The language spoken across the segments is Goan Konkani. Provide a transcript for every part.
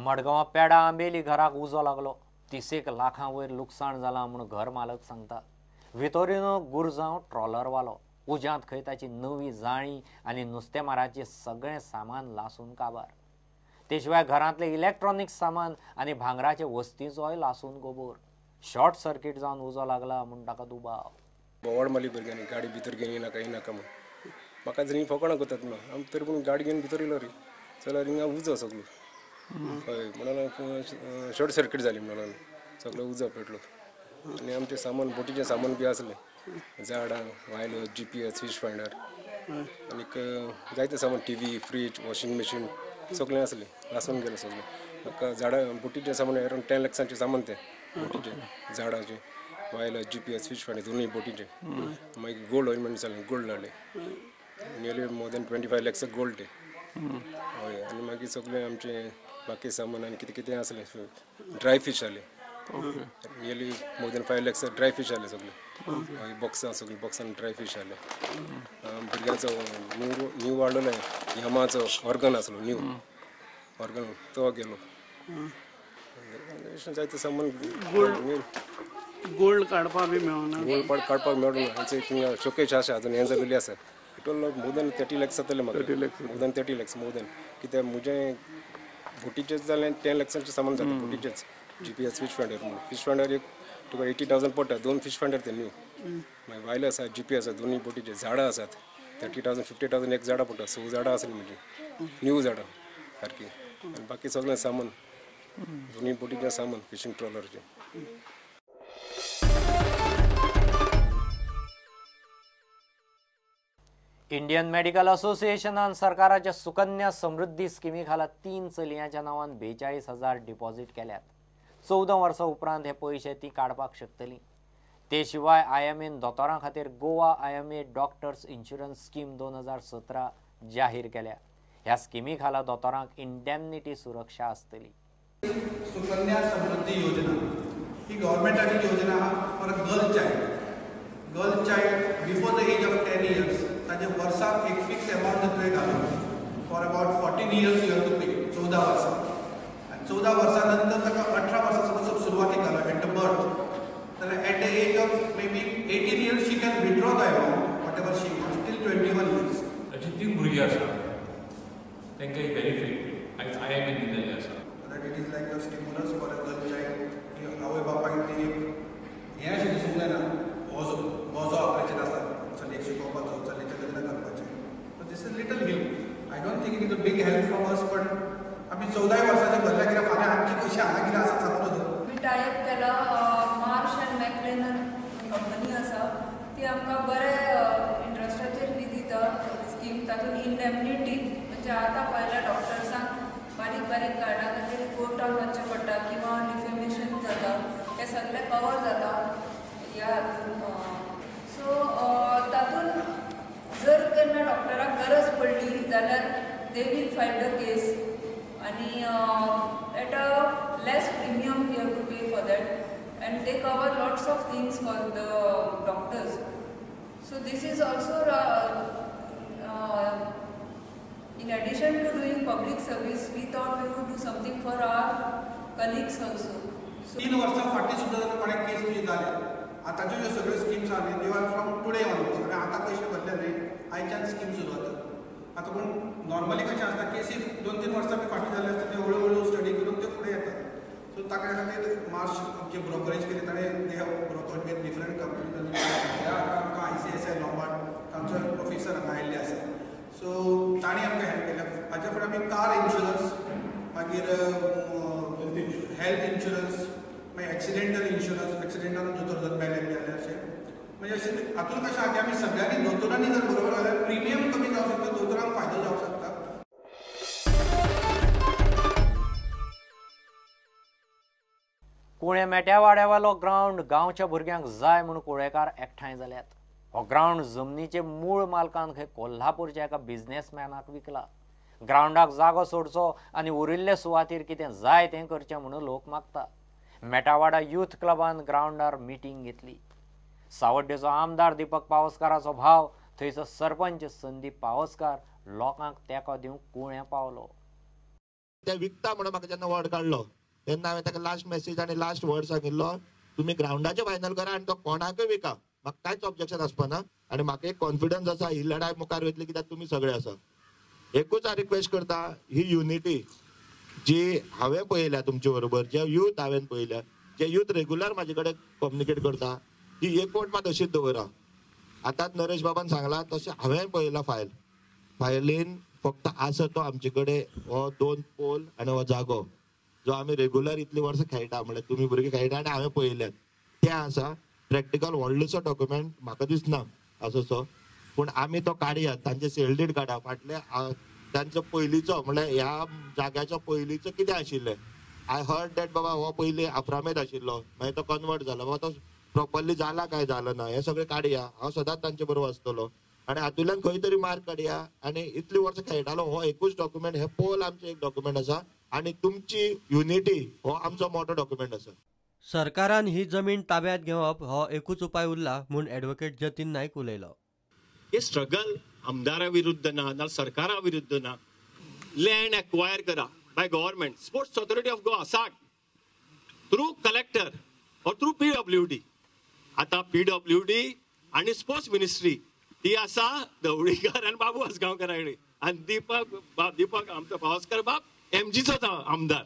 मडगांवां पेडा आंबेली घराक उजो लागलो. 30 लाखां वयर लुकसाण जालां म्हूण घर मालक सांगता. वितोरिनो गुरजांव ट्रॉलरवालो उज्यांत खंय ताची नवी जाळी आनी नुस्तेमाराचें सगळें सामान लासून काबार. ते शिवाय घरांतलें इलेक्ट्रॉनिक सामान आनी भांगराचे वस्तींचोय लासून गोबोर. शॉर्ट सर्किट जावन उजो लागला म्हूण ताका दुबाव. बोवाळ मारली भुरग्यांनी, गाडी भितर घेवन येनाका येनाका म्हूण. म्हाका जरी फकाणां करतात म्हणून आमी तरी पूण गाडी घेवन भितर येयलो रे, जाल्यार हिंगा उजो सगलो. हय म्हणून शॉर्ट सर्किट जाली म्हणून सगलो उजो पेटलो आनी आमचें सामान बोटीचें सामान बी आसलें, झाडां वायलो, GPS, fish finder आनीक जायतें सामान, TV, fridge, washing machine सगळें आसलें, लासून गेलें सगळें. म्हाका झाडां बोटीचें सामान अरावंड 10 लॅक्सांचें सामान तें, बोटीचें झाडांचें वायलो, GPS, fish finder दोनूय बोटीचें. मागीर गोल्ड ऑर्नमेंट्स जालें, गोल्ड हाडलें, nearly more than 25 lakhs gold तें. हय आनी मागीर सगळें आमचें बाकी सामान आनी कितें कितें आसलें, ड्राय फीश जालें, nearly more than 5 lakhs dry fish जालें सगळें. मागीर बॉक्सां सगळीं बॉक्सान ड्राय फीश जालें. भुरग्यांचो न्यू वाडलेलो यामाचो ऑर्गन आसलो, न्यू ऑर्गन तो गेलो. जायते सामान गोल्ड काडपाक बी मेळना, गोल्ड काडपाक मेळना. आमचे थिंगा शोकेश आसा अजून हें जाल्ली आसा. टोटल मोर देन 30 लॅक्स जातलें म्हाका, more than 30 lakhs, more than. कित्याक म्हजें बोटीचेच जालें 10 लॅक्सांचें सामान जालें बोटीचेच. GPS, fish finder म्हणून, फीश फायंडर एक तुका 80,000 पडटा, 2 फीश फायंडर ते न्यू. मागीर वायले आसा, GPS आसा, दोनूय बोटीचे झाडां आसात, 30,000 50,000 एक झाडां पडटा. 6 झाडां आसलीं म्हजी न्यू झाडां सारकी. आनी बाकी सगळें सामान दोनूय बोटीचें सामान फिशींग ट्रॉलरचें. इंडियन मेडिकल असोसिएशनान सरकाराच्या सुकन्या समृद्धी स्किमी खाला 3 चलयांच्या नांवान 42,000 डिपॉझिट केल्यात. 14 वर्सां उपरांत हे पयशे ती काडपाक शकतली. ते शिवाय IMAन दोतोरां खातीर Goa IMA doctors insurance scheme 2017 जाहीर केल्या. ह्या स्किमी खाला दोतोरांक इंडेमनिटी सुरक्षा आसतली. सुकन्या समृद्धी योजना ही गव्हर्मेंटाची योजना for a girl child. Girl child before the age of 10 years ताजे वर्साक एक फिक्स अमावंट जर तुवें घालो for about 14 years you have to pay, 14 वर्सां. आनी 14 वर्सां नंतर ताका 18 वर्सां समज सुरवातीक घालो एट the birth, जाल्यार at the age of maybe 18 years she can withdraw the amount whatever she wants till 21 years. अशी 3 भुरगीं आसा तांकां एक बेनिफीट आयज IMA दिल्लें आसा. That it is like a stimulus for a girl child की आवय बापायक ती एक हें अशें दिसूंक जायना, बोजो आपल्याचेर आसा चलयेक शिकोवपाचो, चलयेचें लग्न करपाचें. So this is little help. I don't think it is a big help from us, पण आमी 14 वर्सांचे भरल्या कित्याक फाल्यां आमचे पयशे हांगा कितें आसा सांगू नजो. आमी टायप केला मार्श अँड मॅकलेनन कंपनी आसा, ती आमकां बरे इंट्रस्टाचेर ही दिता स्कीम. तातूंत इंडेमनिटी म्हणजे आतां पळयल्यार डॉक्टर्सांक बारीक बारीक कारणां खातीर कोर्टान वचचें पडटा किंवा डिफेमेशन जाता, हें सगळें कवर जाता ह्या हातून. सो तातूंत जर केन्ना डॉक्टराक गरज पडली जाल्यार they will file the case आनी at a less premium you have to pay for that and they cover lots of things for the doctors. So this is also in addition to doing public service, we thought we would do something for our colleagues also. 3 वर्सां फाटीं सुद्दां जर कोणाक केस तुजी जाले, आतांच्यो ज्यो सगळ्यो स्किम्स आहा न्ही, they are from today onwards. आनी आतां पयशे भरले न्ही, आयच्यान स्कीम सुरू जाता. आतां पूण नॉर्मली कशें आसता, केसी 2-3 वर्सां बी फाटीं जाल्ले आसता, ते हळू हळू स्टडी करून त्यो फुडें येतात. सो ताका खातीर मार्श आमची ब्रोकरेज केली, ताणें they have brokered with different company. आमकां ICICI Lombard तांचो ऑफिसर हांगा आयिल्ले आसा, सो तांणी आमकां हेल्प केल्या. हाच्या फुडें आमी कार इन्शुरन्स, मागीर हेल्थ इन्शुरन्स, मागीर एक्सिडेंटल इन्शुरन्स, एक्सिडेंटान दोतोर जर मेले बी जाल्यार अशें म्हणजे अशें हातूंत कशें आहा की आमी सगळ्यांनी दोतोरांनी जर बरोबर जाल्यार प्रिमियम कमी जावंक शकता, दोतोरांक फायदो जावंक शकता. कुळे मेट्यावाड्यावेलो ग्रावंड गांवच्या भुरग्यांक जाय म्हूण कुळेकार एकठांय जाल्यात. हो ग्रावंड जमनीचे मूळ मालकान खंय कोल्हापूरच्या एका बिझनेसमॅनाक विकला. ग्रावंडाक जागो सोडचो आनी उरिल्ले सुवातीर कितें जाय तें करचें म्हणून लोक मागता. मेटावाडा यूथ क्लबान ग्रावंडार मिटींग घेतली. सावड्डेचो आमदार दीपक पावसकाराचो भाव थंयचो सरपंच संदीप पावसकार लोकांक तेंको दिवंक कुळें पावलो. ते विकता म्हणून म्हाका जेन्ना वर्ड काडलो तेन्ना हांवें ताका लास्ट मेसेज आनी लास्ट वर्ड सांगिल्लो, तुमी ग्रावंडाचें फायनल करा आनी तो कोणाकय विका, म्हाका कांयच ऑब्जेक्शन आसपाना आनी म्हाका एक कॉन्फिडन्स आसा ही लढाय मुखार वयतली कित्याक तुमी सगळे आसा. एकूच हांव रिक्वेस्ट करता, ही युनिटी जी हांवें पळयल्या तुमचे बरोबर, जे यूथ हांवें पळयल्या, जे यूथ रेगुलर म्हाजे कडेन कम्युनिकेट करता, ही एकवट मात अशीच दवरा. आतांच नरेश बाबान सांगला तशें हांवें पळयला फायल, फायलीन फक्त आसा तो आमचे कडेन हो 2 पोल आनी हो जागो जो आमी रेगुलर इतली वर्सां खेळटा, म्हणल्यार तुमी भुरगीं खेळटा आनी हांवें पळयल्यात तें आसा. प्रॅक्टिकल व्हडलोसो डॉक्युमेंट म्हाका दिसना आसो, पूण आमी तो काडया, तांचे सेल डीड काडा, फाटले तांचो पयलींचो म्हणल्यार ह्या जाग्याचो पयलींचो कितें आशिल्लें. I heard that बाबा हो पयलीं आफ्रामेद आशिल्लो, मागीर तो कन्वर्ट जाला, बाबा तो प्रॉपरली जाला काय जाला ना, हें सगळें काडया. हांव सदांच तांचे बरोबर आसतलो आनी हातूंतल्यान खंय तरी मार्क काडया. आनी इतली वर्सां खेळटालो हो एकूच डॉक्युमेंट, हे पोल आमचें एक डॉक्युमेंट आसा आनी तुमची युनिटी हो आमचो मोठो डॉक्युमेंट आसा. सरकारान ही जमीन ताब्यात घेवप हो एकूच उपाय उरला म्हूण एडवोकेट जतीन नायक उलयलो. हे स्ट्रगल आमदारा विरुद्ध ना, ना सरकारा विरुद्ध ना. लँड एक्वायर करा by government, sports authority of Goa 60 through collector or through PWD. आता पीडब्ल्यूडी आनी स्पोर्ट्स मिनिस्ट्री ती आसा दवळीकर आनी बाबू आसगांवकारा कडेन आनी दीपक बाब, दीपक आमचो पावसकर बाब एमजीचोच आमदार,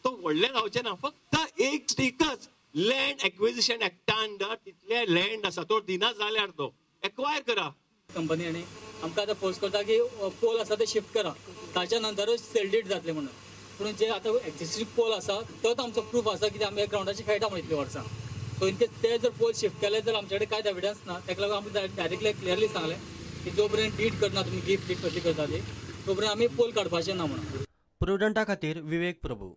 तो व्हडलें जावचें ना. फक्त एक एकच लँड एक्विजिशन एक्टा अंडर तितले लँड आसा तो दिना जाल्यार तो एक्वायर करा. कंपनी आनी आमकां आतां फोर्स करता की पोल आसा ते शिफ्ट करा, ताच्या नंतरूच सेल डीड जातलें म्हणून. पूण जे आतां एक्झिस्टींग पोल आसा तोच आमचो प्रूफ आसा की आमी ग्रावंडाचेर खेळटा म्हणून इतलीं वर्सां. सो इन केस ते जर पोल शिफ्ट केले जाल्यार आमचे कडेन कांयच एविडन्स ना. ताका लागून आमी डायरेक्टली क्लियरली सांगलें की जो पर्यंत did करना तुमी, गिफ्ट did कशी करता ती, तो पर्यंत आमी पोल काडपाचें ना म्हणून. प्रुडंटा खातीर विवेक प्रभू.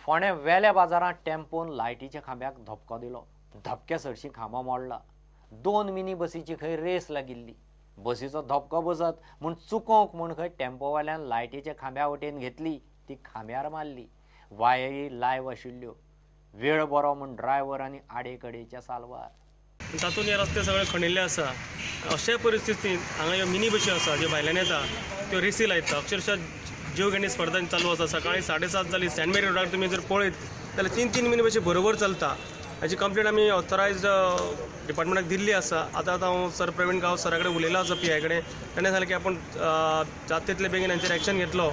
फोंडें वेल्या बाजारांत टेम्पोन लायटीच्या खांब्याक धपको दिलो. धपक्या सरशी खांबो मोडला. 2 मिनी बसीची खंय रेस लागिल्ली. बसीचो धपको बसत म्हूण चुकोवंक म्हूण खंय टेम्पोवाल्यान लायटीच्या खांब्या वटेन घेतली, ती खांब्यार मारली. वायरी लायव आशिल्ल्यो. वेळ बरो म्हूण ड्रायव्हर आनी आडेकडेच्या साल्वार. तातूंत हे रस्ते सगळे खणिल्ले आसा. अशा परिस्थितींत हांगा ह्यो मिनी बशी आसा ज्यो भायल्यान येता त्यो रेसी लायता. अक्षरशः जीवघेणी स्पर्धा चालू आसा. सकाळी 7:30 जाली सेंट मेरी रोडार तुमी जर पळयत जाल्यार 3-3 मिनी बशी बरोबर चलता. हाची कंप्लेन आमी ऑथरायज्ड डिपार्टमेंटाक दिल्ली आसा. आतां आतां हांव सर प्रवीण गांव सरा कडेन उलयलो आसा, पी I कडेन. ताणें सांगलें की आपूण जाता तितले बेगीन हांचेर एक्शन घेतलो.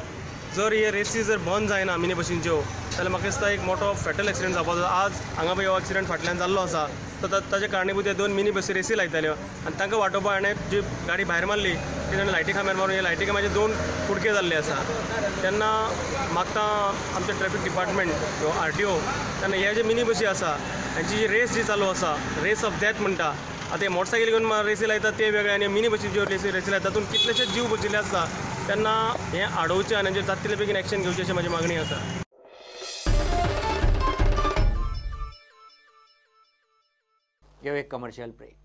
जर हे रेसी जर बंद जायना मिनी बशींच्यो जाल्यार म्हाका दिसता एक मोठो फेटल एक्सिडंट जावपाचो. आज हांगा पळय हो एक्सिडंट फाटल्यान जाल्लो आसा, तर ताच्या कारणीभूत हे 2 मिनी बसी रेसी लायताल्यो आनी तांकां वाटोवपा हाणें जी गाडी भायर मारली ती ताणें लायटी खांब्यार मारून हे लायटी खांब्याचे 2 कुडके जाल्ले आसा. तेन्ना मागता आमचें ट्रॅफिक डिपार्टमेंट किंवा आरटीओ तेन्ना हे जे मिनी बसी आसा हांची जी रेस जी चालू आसा, रेस ऑफ डेथ म्हणटा. आतां हे मोटरसायकल घेवन रेसी लायतात ते वेगळे आनी मिनी बसी ज्यो रेसी लायतात तातूंत कितलेशेच जीव बचिल्ले आसता. तेन्ना हें आडोवचें आनी हांचेर जाता तितले बेगीन एक्शन घेवचें अशी म्हाजी मागणी आसा. घेवं एक कमर्शियल ब्रेक.